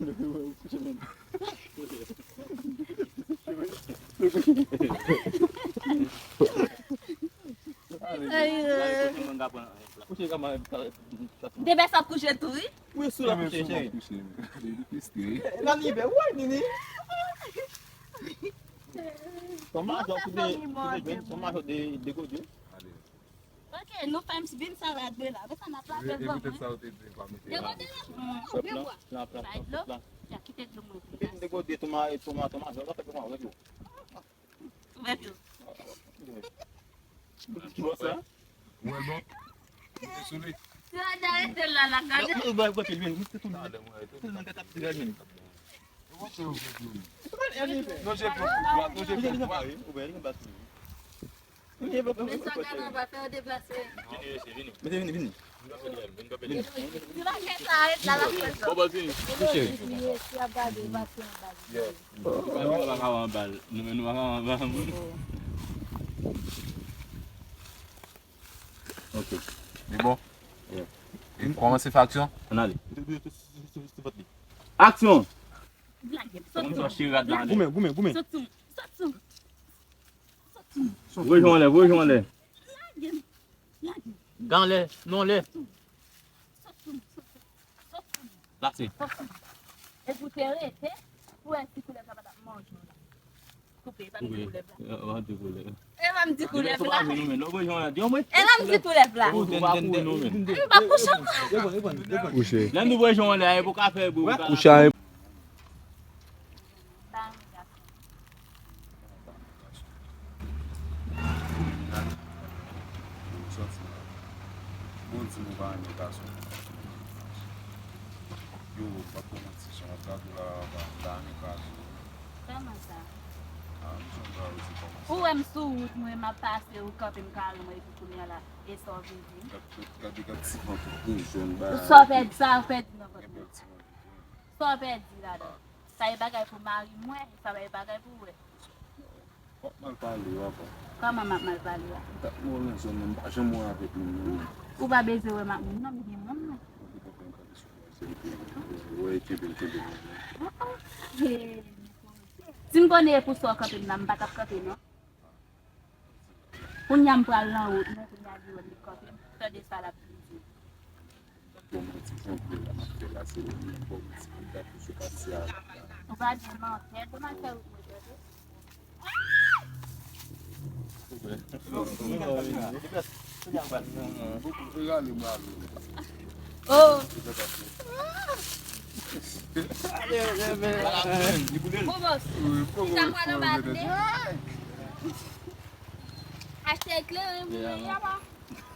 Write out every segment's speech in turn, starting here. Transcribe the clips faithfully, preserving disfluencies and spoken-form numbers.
Ay, euh, Debès ap kouche tou, wi. Wi, sou la kouche, cheri. Nan nive, wè, Nini. Ton majò ki te, ki te jwenn, ton majò de, de Godiyo. Ok, nou fè m vin sa la de la. Mwen sa n ap la fè vòm, wi. Degode la, wi, wi, wi. Bay dlo. Ya kite dlo mwen. Vin degode toma, toma, toma, jò, fè toma, wè dlo. Wè dlo. Bon sa. Wè bon. Mete sou li. Ti Raja rete la, la gade. Ou ba, ou ba, vin, vin, se tou. Talè mwen rete. Nan gata, vin. Non, je prends pour toi, non, je prends pour toi. Ou ba, li anba sou. Men sa gade anba fè yo deplase. Vini, mesye, vini. Mesye, vini, vini. Vini. Ti bagay sa ret la, la fè sa. Bon, bon, vini. Touche. Mesye, si ap gade, pase anba. Yeah. Nou pa ka anba, nou menm nou pa ka anba. Ok. Li bon? Yeah. Kòmanse fè aksyon? Ann ale. Aksyon! Kòmanse cheri rad la ale. Goumen, goumen, goumen. Sot sou, sot sou. Voye jan anlè, voye jan anlè. Lage m. Lage m. Jan anlè, non anlè. Sot sou m, sot sou m, sot sou m. Plase. Sot sou m. Epi w te rete, pou wè si koulèv la pa t ap manje w la. Koupe, e pa m di koulèv la. E pa m di koulèv la. E pa m di koulèv la. Ou tenten, tenten, tenten. Li pa kouche ankò. Kouche. Lè m di voye jan anlè, e pou ka fè bri. Kouche a. Bon, di nou pa renmen gason. Yo, m p ap pran manti, jan w ap gade w la, m pa renmen gason. Kòman sa? Ah, m jan m ba w di kòman sa. Ou wè m sou wout mwen, m ap pase, ou kanpe m kare mwen, epi kounye a la, e sa w vin di m? Gade, gade, gade ti vant ou, jèn bagay. Sa w pèdi, sa w pèdi nan vant mwen. Sa w pèdi ladan? Sa e bagay pou mari mwen, sa pa e bagay pou wè. W ap mal pale, w ap. Kòman m ap mal pale a? M t ap mò nan zòn nan, m pa janm wè avèk moun nan. Ou pa bezwen wè m ak moun nan, m gen moun nan. Wè, kenbe l, kenbe l. Si m konnen e pou sa w kanpe m la, m pa t ap kanpe non. Kounye a m pral nan wout mwen, kounye a li wè m li kanpe m, tande sa l ap vin di. Bon, mwen ti jan vle la, m ap fè la, se li menm, bon, mwen ti moun ta toujou pati a. Ou pa di mantè, kòman fè wout mwen tande? Oh. Bon, bòs. Sa pral anba tande. Achte ekleren pou mwen, yaba.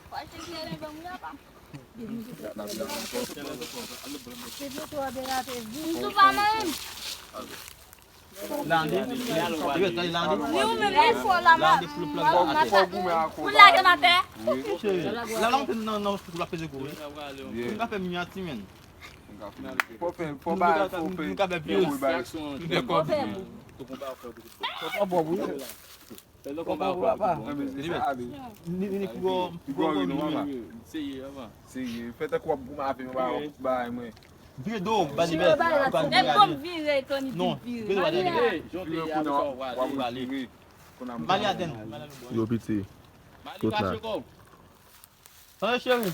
Fò achte ekleren ban mwen, yaba. M tou pa menm. Lande, lande, lande. Ni ou menm, menm fò la, ma. Pou lage m atè. La, la, ou te nan, nan, pou la peze gwo, wi. Ou ka fè minyati, menn. Fò fè, fò bay, fò fè. Nou ka fè plis. Fò fè. Fò fè. Fò fè. Fè lòt konba ankò. Ni, ni, ni pi gwo, pi gwo, pi gwo. Seye, avan. Seye. Fè tankou w ap goumen avè m, ba, ba mwen. Vire do, ba li bèl. E bon, vire, Tony, non, vire. Vire, vire. Vire kounye a, w ap vire. Mali atè n. Yo piti. Sot la. Tande, cheri.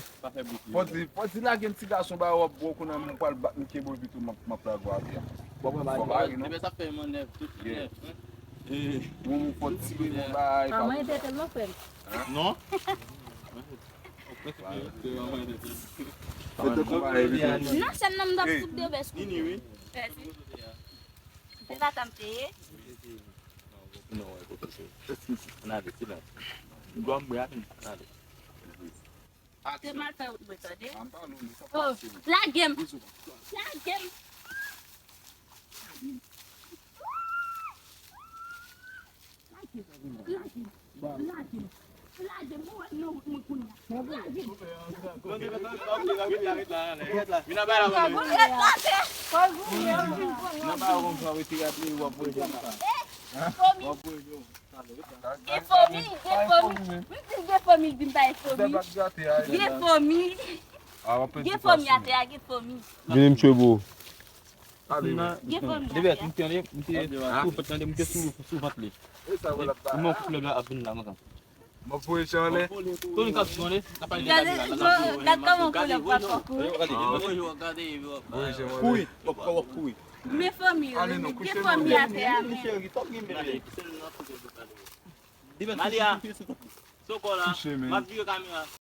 Fò di, fò di lage m ti gason ba w ap bwè kounye a, m pral bat m kenbe w epi tou m ap, m ap lage w atè. Fò ba li non. Sa fè mannèv tout nèf. Moun fò di m bay. A mwen te tèlman fè m. Non. Nan sèn nan m t ap fout de bès kou. Nini, wi. Se pa tanm te ye. Non, e pwofesè. Ann ale, silans. M dwa m bwè a fini. Ann ale. Se mal fè wout mwen tande. Oh, lage m. Lage m. Lage m. Lage m. Lage m. Ou wè m nan wout mwen kounye a. Lage m. Vin anba la, vin anba la. Vin anba la, vin anba la. Fomi. Gen fomi, gen fomi. M di l gen fomi, l di m pa gen fomi. Gen fomi. Gen fomi atè a, gen fomi. Vini m tchwe bro. Ale. Gen fanmi Debè, atè. M te tande, m te sou, tande, m te sou, sou vant li. E sa wè l ap Mwen koup lè la ap vin la, mwen. M ap voye chan anlè. Tony k ap vin anlè, k ap pale de Gade, la. gade kòman koulè pral fò kouri. Voye chan anlè. Kouri, w ap kouri. Men fanmi yo, Ale non, gen kouche fanmi non. atè a. Debè, Malia. sou, sou, sou, sou. Soko la. Kouche men. M ap vire kamera.